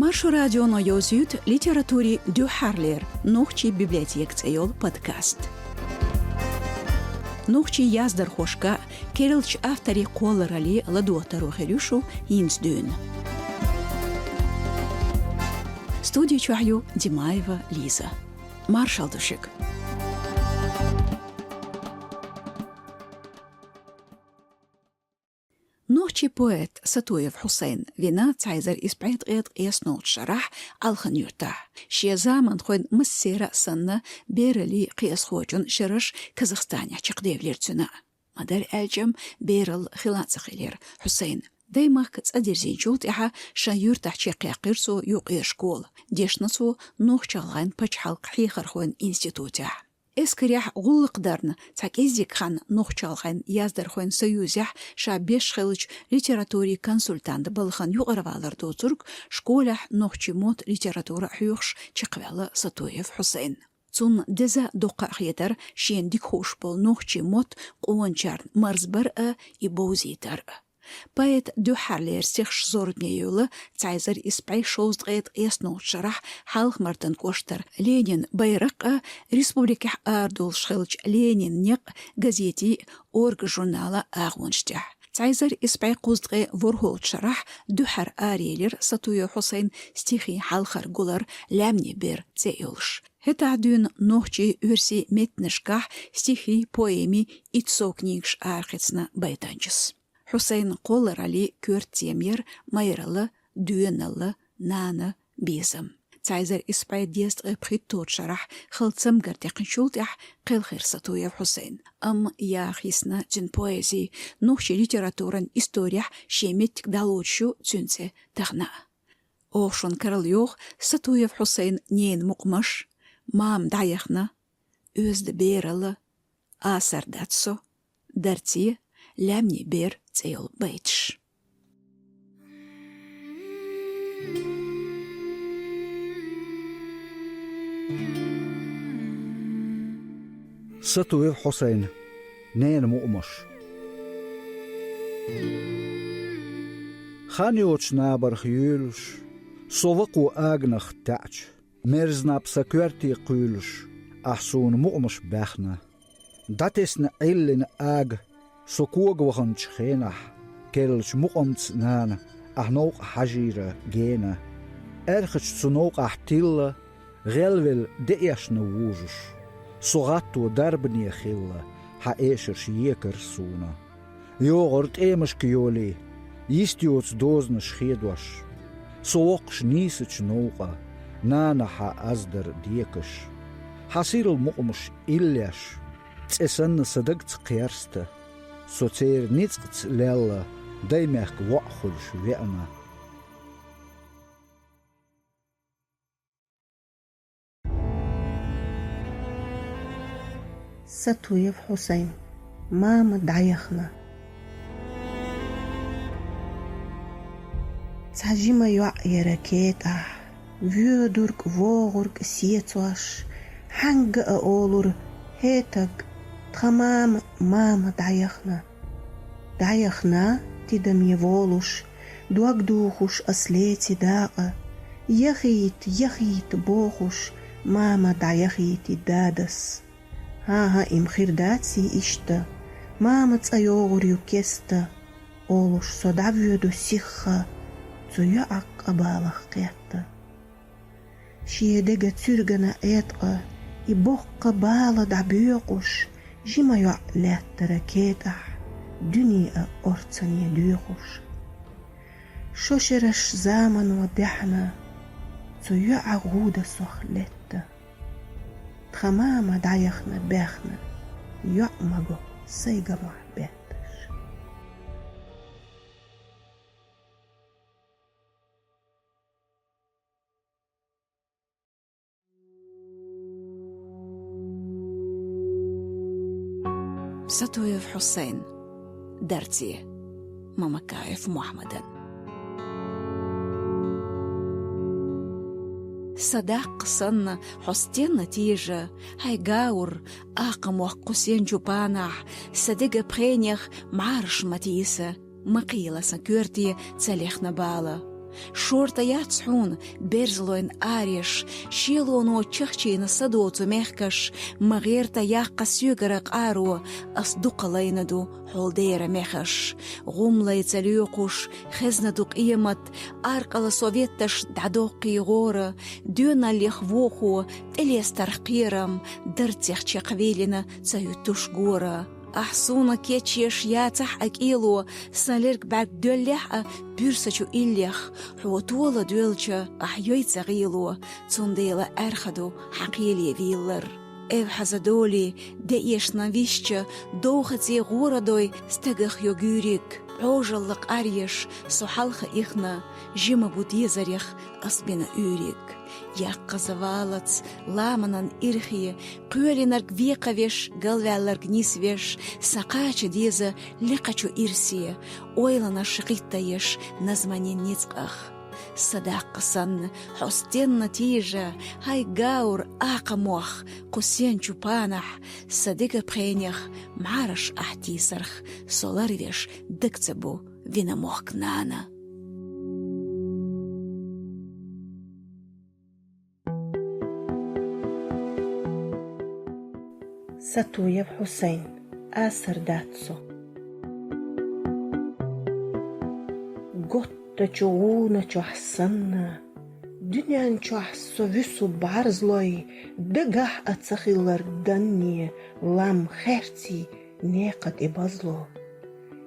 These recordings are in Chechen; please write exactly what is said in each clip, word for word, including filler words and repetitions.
Маршо радионо йовзуьйту литературин дуьххьарлера «Нохчийн библиотека» цӀе йолу подкаст. Нохчийн яздархошка, керлачу авторийн кхолларалле ладогӀа таро хир ю шу хӀинца дуьйна. Студи чохь ю Димаева Лиза. Маршалла ду шуьга. Нохчийн поэт Сатуев Хьусайн вина цхьа эзар исс бӀе ткъе ткъайоьсналгӀачу шарахь Алхан-Юьртахь. Шен заманхойн массеран а санна, бераллин кхиазхочун шераш Казахстанехь чекхдевлира цуьнан. Ма-дарра аьлча-м, бералла хилла а ца хилира Хьусайн. Даймахка цӀа дирзинчул тӀаьхьа шен юьртахь чекхъяьккхира цо юккъера школа. Дешна цо Нохч-ГӀалгӀайн пачхьалкхан хьехархойн институтехь. Эскарехь гӀуллакх дарна, цхьа кӀеззиг хан Нохч-ГӀалгӀайн яздархойн союзехь ша беш хиллачу литературин консультант балхана юкъаравалар доцург, школехь нохчийн мотт, литература а хьоьхуш чекхваьлла Сатуев Хьусайн. Цунна деза а, доккха а хетара шена дика хууш болу нохчийн мотт къоначарна марзбар а, и бовзийтар а. Поэта дуьххьарлера стихаш зорбане йолу цхьа эзар исс бӀе шовзткъе ткъайоьсналгӀачу шарахь Хьалха-Мартан кӀоштара Ленинан байракх а, республикехь арадолуш хиллачу «Ленинан некъ» газетин, «Орга» журналан агӀонаш тӀехь. Цхьа эзар исс бӀе кхузткъе ворхӀалгӀачу шарахь дуьххьара араелира Сатуев Хьусайнан стихийн хьалхара гулам «Лаьмнийн бер» цӀе йолуш. ХӀетахь дуьйна нохчийн, оьрсийн меттанашкахь стихийн, поэмийн итт сов книгаш арахецна байтанчас. Хьусайнан кхоллараллин коьрта тема яра майралла, доьналла, нана, безам. Цхьа эзар исс бӀе дезткъе пхийтталгӀачу шарахь хала цамгар даьккхинчул тӀаьхьа кхелхира Сатуев Хьусайн. Амма яха йисна цуьнан поэзи, нохчийн литературан исторехь шен меттиг дӀалоцуш ю цуьнан цӀе тахана а. Оха шуна карла йоху Сатуев Хьусайнан «Ненан мукъамаш», «Мама дӀаяхна», «Оьзда бералла», «Асар дац со», «Дарце», «Лаьмнийн бер» цӀе йолу байташ. Сатуев Хьусайн. «Ненан мукъамаш». Хан йоцуш набарх юьйлуш, со вакхо аганах таьӀча, мерза наб сан коьрте кхуьйлуш, ахь суна мукъамаш баьхна. ДӀатесна Ӏиллина ага со кога ваханчу хенахь, керлачу мукъамца, нана, ахь новкъа хьажийра гена. Аьрхачу цу новкъахь тилла, гӀелвелла деэшна вужуш, со гӀатто дарбане хилла, хьан эшарш екара суна. ЙогӀура тӀемашка йолий, йист йоцу дозанаш хедош. Со воккхуш нийсачу новкъа, нана, хьан аз дар декаш. Хьан сирла мукъамаш иллеш, цӀе санна сан дагца кхерста. Со церан ницкъаца лелла, даймехкан воӀ хуьлуш веана. Сатуев Хьусайн. «Мама дӀаяхна». Цхьа жима йоӀ яра кетӀахь, воьдург, вогӀург сецош, хьаьнга а олура: «ХӀетаг, тхан мама, мама дӀаяхна». ДӀаяхна, тидаме волуш, дог духуш ас леци дакъа. «Яхийта, яхийта», — бохуш, мама дӀаяхийти дадас. «ХӀан-хӀа, им хир даций иштта? Мама цӀа йогӀур ю кеста», — олуш, со дӀавоьду сихха, цу йоӀан къа балах кхетта. Шен дега цуьргана Ӏеткъа и боккха бала дӀабоькъуш, жима йоӀ лаьттара кетӀахь, дуьне а орцане доьхуш. Шо шераш замано даьхьна, цу йоӀан гӀуда сох летта. Тхан мама дӀаяхна баьхна, йоӀ ма го сайгамохь бетташ. Сатуев Хьусайн. «Дарце». Мамакаев Мухьаммадан. Сан даккха санна, хьо стенна тежа, хьайн гаур, акха мохк кху сенчу панахь, сан дега пхенех мӀараш ма тийса, ма кхийла сан коьрте ца лехна бала. Шорта яц хьуна берзалойн ареш, шелоно чахчийна са доцу мехкаш, ма гӀерта яккха соьгара къаро, ас дукха лайна ду хьол дера мехаш. ГӀум лай ца лоькхуш, хезна ду къемат, аркъала советташ дӀадоккхий гӀора, доьналлех вохо, тӀелестарх кхерам, дарцех чекхвеллина ца хӀуьттуш гора. Ахь суна кечъеш яцахь а кӀело, сан лерг бӀаьрг доьллехь а, буьрсачу иллех, хьо тола доьлча, ахь йой ца гӀело, цундела аьрха ду хьан кхеле вийлар. Эвхьаза долий, де эшна висча, довхаце гӀора дой стагах йо гуьйриг. Ӏожалла къаръеш со хьалха ихна, жима бу дезарех ас бина уьйриг. Яккхаза валац ламанан ирхе, кхоьлинарг векхавеш, галваьлларг нисвеш, сан кхача деза лекхачу ирсе, ойланаш гӀиттаеш назманин ницкъах. Са даккха санна, хьо стенна тийжа, хьай гаур акха мох, кху сенчу панахь, са дега пхенех мӀараш ахь тийсарх, со ларвеш даг ца бу вина мохк нана. Сатуев Хьусайн, «Асар дац со». Готтачу гӀуна чохь санна, дуьнен чохь со вуьсу бӀарзлой, дагахь а ца хилларг данне, лам херций, некха тӀе базло.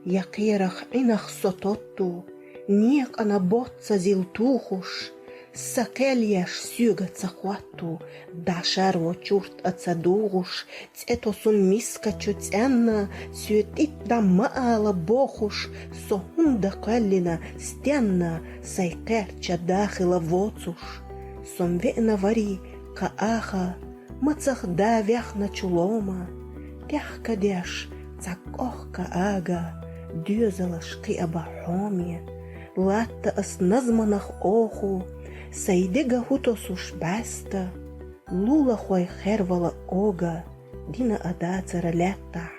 Я кхерах Ӏинах со тотту, некъана боццазил тухуш, са кхел еш соьга ца хӀотту, дӀашаро чурт а ца дугӀуш, цӀе тосун мискачу цӀенна, соьга тӀитӀа ма ала бохуш, со хӀунда кхоьллина стенна, сай кхерча дахила воцуш. Со-м веана варий кхаъ аха, мацах да вехначу лома, тӀехка деш цхьа кӀохка ага, доьзалаш кхиаба хьоме. Латта ас назманах оху, сай дега хӀу тосуш бӀаьста, лулахой хервала ога, дина а дацара лаьттахь.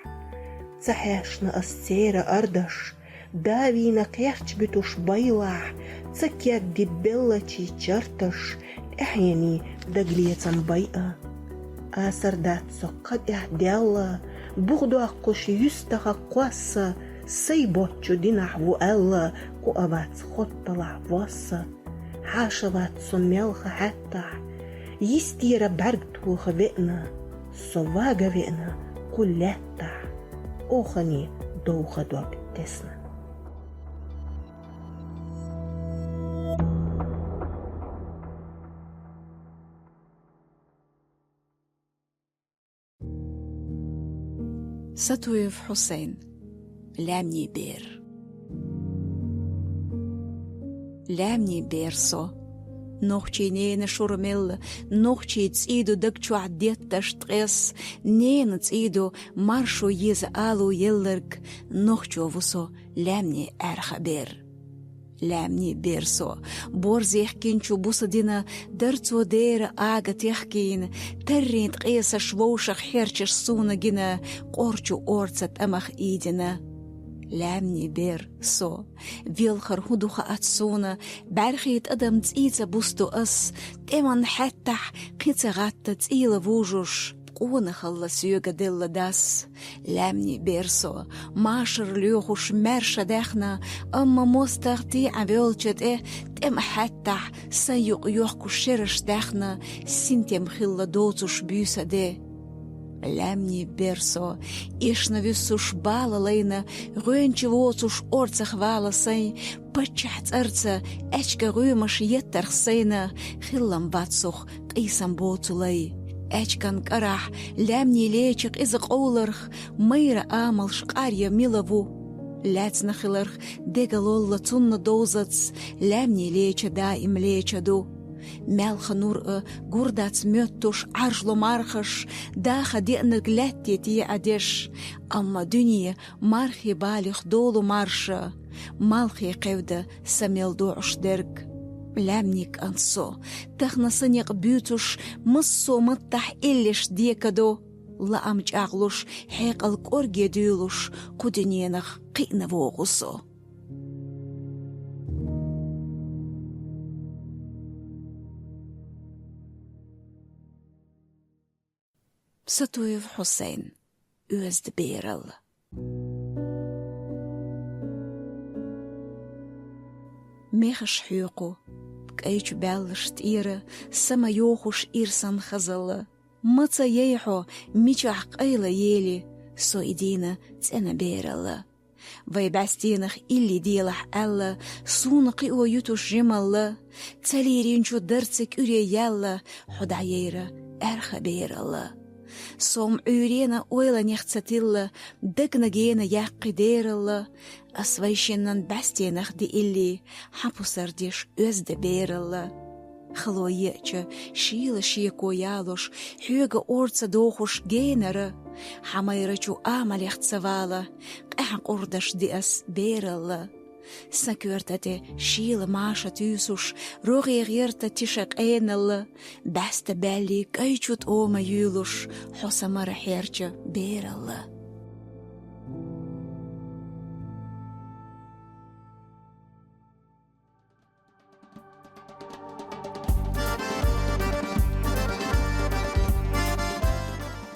Ца хьаьшна ас церан ардаш, давийна кхерч буьтуш байлахь, ца кегди беллачий чарташ, тӀаьхьений даглецам байа. Асар дац со кхаъ тӀехь даьлла, бух доккхуш юьстаха кхосса, сай боцчу динахь ву аьлла, кху а вац хотталахь восса. Хьаша вац со мелха хьаьттахь, йистера бӀаьрг тоха веана, со вага веана кху лаьттахь, охани довха дог тесна. Сатуев Хьусайн. Лаьмнийн бер. Лаьмнийн бер со. Нохчийн ненан шура мелла, нохчийн цӀий ду даг чохь детташ ткъес, ненан цӀий ду маршо еза алу елларг, нохчо ву со, лаьмнийн аьрха бер. Лаьмнийн бер со, борзех кинчу буса дина, дарцо дера ага техкийна, таррийн ткъесаш вовшах хьерчаш суна гина, къорчу орца тӀамах ийдина. Лаьмнийн бер со, велхар хӀун ду хаац суна, бӀаьрхий тӀадам цӀийца бусду ас, тӀеман хьаьттахь кхин ца гӀатта цӀийла вужуш, къонахалла соьга делла дас. Лаьмнийн бер со, машар лоьхуш маьрша даьхна, амма мостагӀ тӀе а воьлча тӀе, тӀема хьаьттахь, сан юкъ йохкуш шераш даьхна, синтем хилла доцуш буьйса де. Лаьмнийн бер со, эшна вуьссуш бала лайна, гӀоьнча воцуш орцах вала сайн, паччахь цӀарца аьчка гӀоьмаш еттарх сайна, хиллам бац сух къийсам боцу лай. Аьчкан кӀарахь лаьмний леча къиза къовларх, майра амалш къаръя мила ву. Лаьцна хиларх дега лолла цунна довзац, лаьмний леча даим леча ду. Маьлха нур а гур дац моьттуш Ӏаржло мархаш, даха деанарг лаьтте тӀе а деш. Амма дуьне мархи балих долу марша, малхе кхевда са мел доӀуш дерг. Лаьмнийн кӀант со, тахана сан некъ буьйцуш, массо а маттахь эллеш декадо, лаам чӀагӀлуш, хьекъал кӀорге дуьйлуш, кху дуьненах кхиъна вогӀу со. Сатуев Хьусайн. Оьзда берал. Мехаш хьоькху кӀайчу баьллаш тӀера, са ма йохуш ирсан хазалла. Ма ца яй хьо, мичахь къайла ели, со и дийна цӀена бералла. Вай бӀаьстенах илли делахь аьлла, суна кхио ютуш жималла, ца лийринчу дарца кӀуьре яьлла, хьо дӀаяйра аьрха бералла. Сом Ӏуьйрена ойланех ца тилла, дагна гена яьккхи дералла, ас вайшиннан бӀаьстенах диилли, хьан пусар деш оьзда бералла. Хало еача, шийла шеко ялош, хьоьга орца дохуш генара, хьан майрачу амалех ца вала, къаьхьа къурдаш ди ас бералла. Сан коьрта тӀе шийла маша туьйсуш, рогӀе гӀерта тиша къеналла, бӀаьста баьлли кӀайчу тӀома юьйлуш, хьо сан мара хьерча бералла.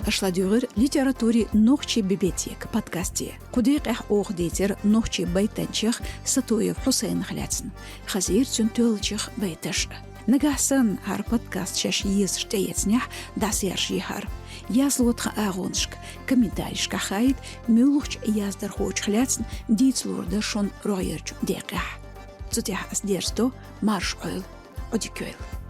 Аша ладуьйгӀира литературин нохчийн библиотека подкасте. Кху декъехь оха дийцира нохчийн байтанчех Сатуев Хьусайнах лаьцна, хазийра цуьнан тоьллачех байташ. Нагахь санна хӀара подкаст шаьш езаш тӀеэцнехь, дӀасаяржийхьара. Язло тхан агӀонашка, комментарийшкахь хаийта, муьлххачу яздархочух лаьцна дийца лур дара шуна рогӀерчу декъехь. Цу тӀехь ас дерзадо марша Ӏойла, Ӏодика йойла.